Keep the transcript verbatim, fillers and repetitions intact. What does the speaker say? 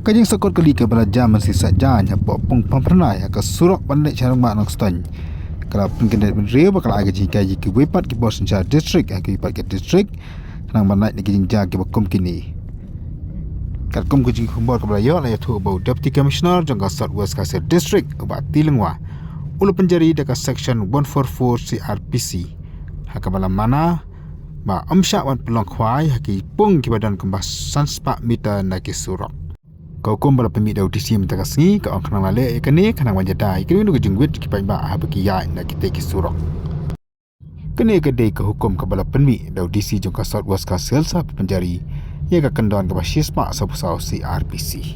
Ka jingsahkot kali kaba la jia mynstep saitjaiñ hapoh pung Pamphyrnai ha ka surok ban leit sha Rangbah Nongstoiñ ka la pynkyndit bynriew bad ka la ai ka jinghikai ïa kiwei pat ki bor synshar district ha kiwei pat ki district khnang ban lait na ki jingjia kiba kum kine. Katkum ka jingkhubor kaba la ïoh, la ïathuh ba u Deputy Commissioner jong ka South West Khasi Hills District, u Bah T. Lyngwa, u la pynjari da ka Section one four four C R P C ha kaba la mana ba ym shah ban pynlong khwai ha ki pung kiba don kumba san spah meter na ki surok. Ka hukum ba la pynmih da u D C mynta ka sngi ka ong khnang lada leh ïa kane khnang ban ïada ïa kino kino ka jingwit ki paidbah haba ki ïaid na kitei ki surok. Kane ka dei ka hukum kaba la pynmih da u D C jong ka South West Khasi Hills haba pynjari ïa ka kyndon kaba shispah sawphew saw C R P C.